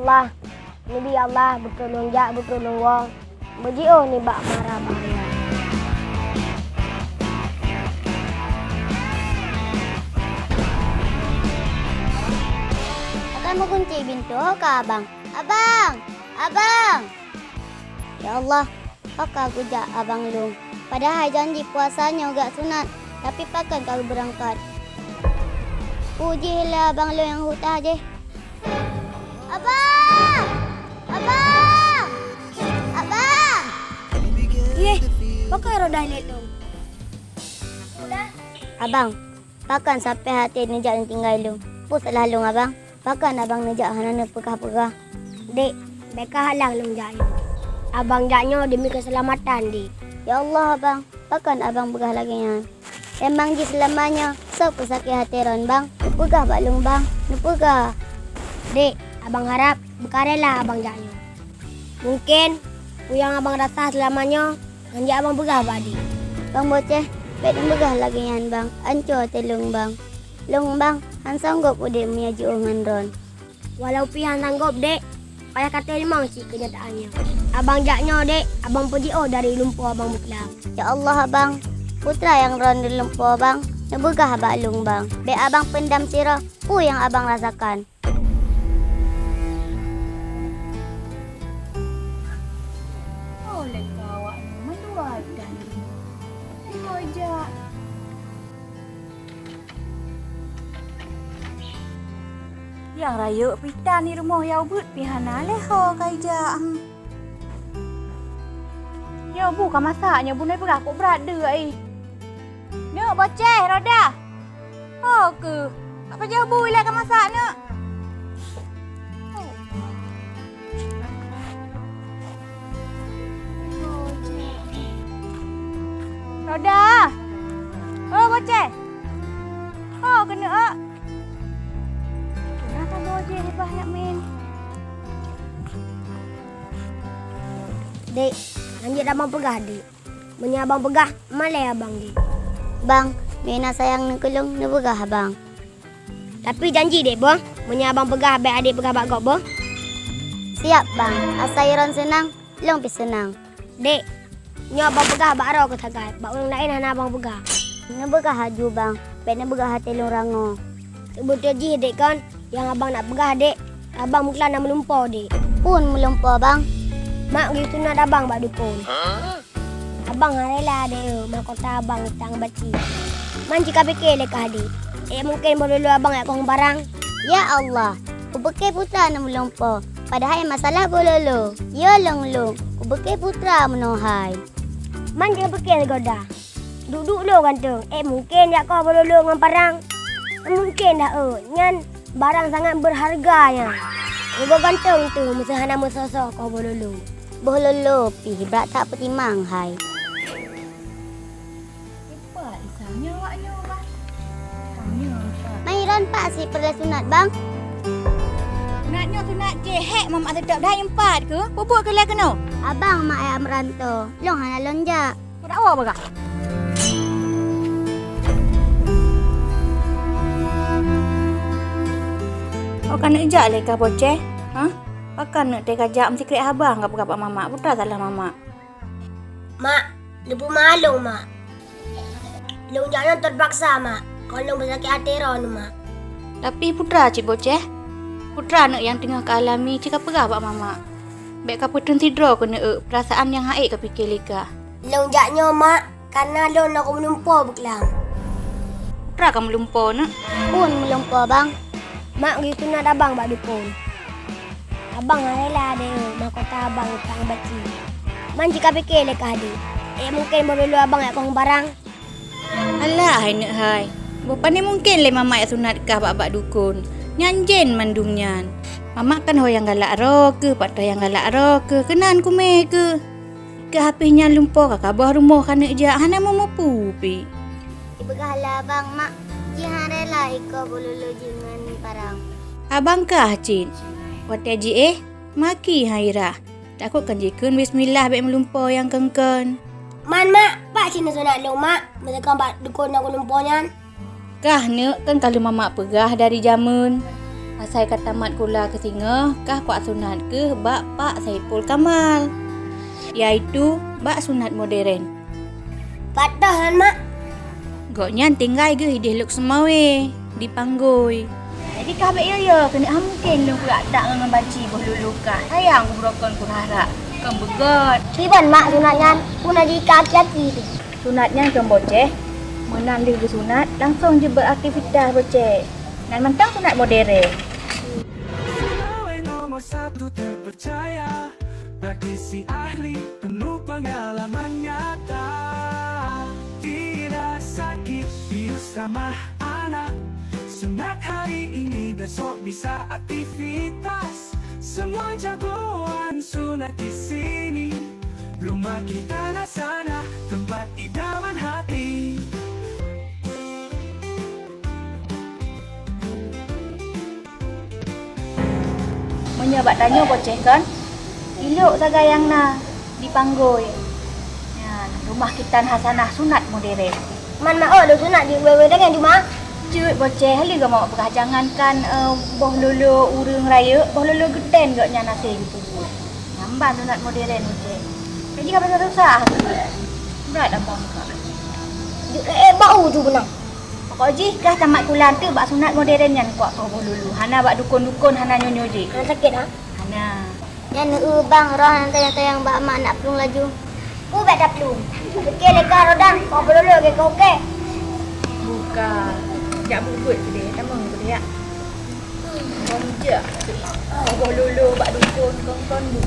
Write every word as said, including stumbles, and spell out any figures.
Allah, Nabi Allah, beutulông jak, beutulông woe, beujiôh nibak mara bahya. Akan meukunci pintoe ka abang. Abang! Abang! Ya Allah, pakon geujak abang lôn? Padahai janji puasa nyoe geujak sunat, tapi pakon ka geubeurangkat? Peue jih lé abang lôn nyang huta jih? Abang! Abang! Abang! Yeh, pakon Roda lé lôn? Abang, pakon sampai até neujak neutinggai lôn? Peue salah lôn, abang? Pakon abang neujak hana neupeugah-peugah? Dek, bèk kahalang lôn jak nyoe. Abang jak nyoe demi keuseulamatan, Dek. Ya Allah, abang, pakon abang peugah lagèe nyan? Emang jih seulama nyoe soe peusakét até droen, bang? Neupeugah bak lôn, bang, neupeugah. Dek, abang harab beukarela abang jak nyoe. Mungken peue nyang abang rasa seulama nyoe nyan jeuet abang peugah bak adék. Bang Boceh, bèk neupeugah lagèe nyan, bang. Anco até lôn, bang. Lôn, bang, hana sanggob udép meunyoe jiôh ngon droen. Walau pih hana sanggob, Dek, payah kateurimong cit keunyataan nyoe. Abang jak nyoe, Dek, abang peujiôh dari lumpoe abang beuklam. Ya Allah, abang, peue teuma nyang droen di lumpoe, bang, neupeugah bak lôn, bang. Bèk abang peundam sidroe peue nyang abang rasakan. Oh, lé ka awaknyan mandua dan lima. Lima jak. Nyang rayeuk pih tan di rumoh, nyang ubit pih hana lé ho ka ijak. Hmm. Nyoe bu ka masak, nyoe bu neupeugah kok brat deuek ih. Neuk Boceh, Roda. Ho keuh, ka pajoh bu ilèe ka masak, neuk. Roda. Oh, Boceh. Ho keuneuk, ok. Nah, ka Boceh hebat nak main. Dek, lanjut abang peugah, Dek. Meunyoe abang peugah, malèe abang jih. Bang, meunyoe na sayang neuh keu lôn, neupeugah abang. Tapi janji, Dek, boh, meunyoe abang peugah bèk adék peugah bak gob, boh. Siap, bang. Asai droen seunang, lôn pih seunang. Dek, nyoe abang peugah bak droe keu sagai, bak ureueng laén hana abang peugah. Neupeugah laju, bang. Bèk neupeugah até lôn rangoe. Seubeutôi jih, Dek, kon, nyang abang nak peugah, Dek, abang beuklam na meulumpoe, Dek. Peue meulumpoe, bang? Mak geuyue sunat abang bak dukon. Abang hana rela, Dek, eu, mahkota abang tang baci. Man cit kapike lé kah, Dek. Ék mungken boh lolo abang jak kong barang? Ya Allah, kupike putra na meulumpoe, padahai masalah boh lolo. Yo lôn-lôn, kupike putra meunoe hai. Man cit kapike lé goda. Duek-duek lôn ganteng, ék mungken jak kong boh lolo ngon parang? Mungken dah, eu, nyan barang sangat beurharga nyan. Meugoe ganteng teuh meuseu hana meusoe-soe kong boh lolo. Boh lolo pih brat that peutimang hai. Sipa Isa nyoe awak nyoe, Bang? Mai ron pak si peureulèe sunat, Bang? Sunat nyoe sunat jih, hék mamak teutap dah empat keuh? Peubuet keu lé keunoe? Abang mak ayah meuranto, lôn hana lôn jak. Peudawa bagah. Oh, ka neuk jak lé kah Boceh? Hah? Pakon neuk teuka jak meusikrek haba gab-gab mamak? Peue teuma salah mamak? Mak, neupeumalu, Mak. Lôn jak nyan teupaksa, Mak. Kon lôn beusakét até droeneuh, Mak. Tapi peue teuma cit Boceh? Peue teuma neuk nyang teungoh ka alami cit ka peugah bak mamak. Bèk ka peuteun sidroe keuneuk eu peurasaan nyang hana ék ka pike lé kah. Lôn jak nyoe, Mak, kareuna lôn na keumeulumpoe beuklam. Peue teuma ka meulumpoe, neuk? Peue meulumpoe, Bang? Mak geuyue sunat abang bak dukon. Abang hana rela, Dek, eu, mahkota abang tang baci. Man cit kapike lé kah, Dek. Ék mungken boh lolo abang jak kong barang? Alah hai neuk hai. Boh pane mungken lé mamak jak sunat kah bak-bak dukon. Nyan jén mandum nyan. Mamak kan ho nyang galak droe keuh, pat toh nyang galak droe keuh, keunan kumé keuh. Keu habéh nyan lumpoe ka kaboh rumoh ka neuk jak, hana meumeupu pih. Ipeugah lé abang mak, jih hana rela ikoh boh lolo jih ngon parang. Abang kah cit. Watèe jiéh, maki hai rah. Takot kan jikheun bismillah bèk meulumpoe nyang kon-kon. Man mak, pat cit neusunat lôn mak, meuteukon bak dukon nyang meulumpoe nyan. Kah neuk, kan ka lheueh mamak peugah dari jameun. Asai ka tamat kula keu singoh, kah kuak sunat keuh bak Pak Saiful Kamal, yaitu bak sunat modern. Pat toh nyan, Mak? Gobnyan tinggai geuh idéh Lhokseumawe di Panggôi. Jadi kah bèk yo-yo, keuneuk han mungken lôn kurak dak ngon banci boh lolo kah. Sayang kubrokon kurara, kon beugöt. Kiban, Mak, sunat nyan? Peue na jika aki-aki teuh? Sunat nyan kon boceh, meunan deuh geusunat langsong jeuet beuraktivitas boceh. Nyan mantong sunat modern. Pegawai nomor satu terpercaya, praktisi ahli penuh pengalaman nyata. Tidak sakit, bius ramah anak. Sunat hari ini, besok bisa aktivitas. Semua jagoan sunat di sini. Rumah kita na sana, tempat idaman hati. Meunyoe bak tanyoe boceh kon, ilok sagai nyang na di Panggôi. Nyan, Rumah Khitan Hasanah sunat modern. Man mawöt lôn sunat di wewe dengan juma. Cut boceh, lé geuh mawöt peugah jangankan, eh, boh lolo ureueng rayeuk, boh lolo geutem gobnyan hase jipeubuet. Nyan ban sunat modern boceh. Jadi ka susah-susah. Brat abang ka. Ju-, eh, eh, bau ju beunang. Pokok jih kah tamat kula teuk bak sunat modern nyan kuak kah boh lolo. Hana bak dukon-dukon, hana nyoe-nyoe jih. Hana sakét, ha? Hana. Nyan, eu, bang, roh nyang tanyong-tanyong bak mak nak plueng laju. Ku bèk taplueng. Pike lé kah rodan, kau beulolo gét kau ke. Buka. Jak buet-buet keudeh, tamong keudeh, ya. Kong jak. Kau boh lolo bak dukon, kong-kong bu.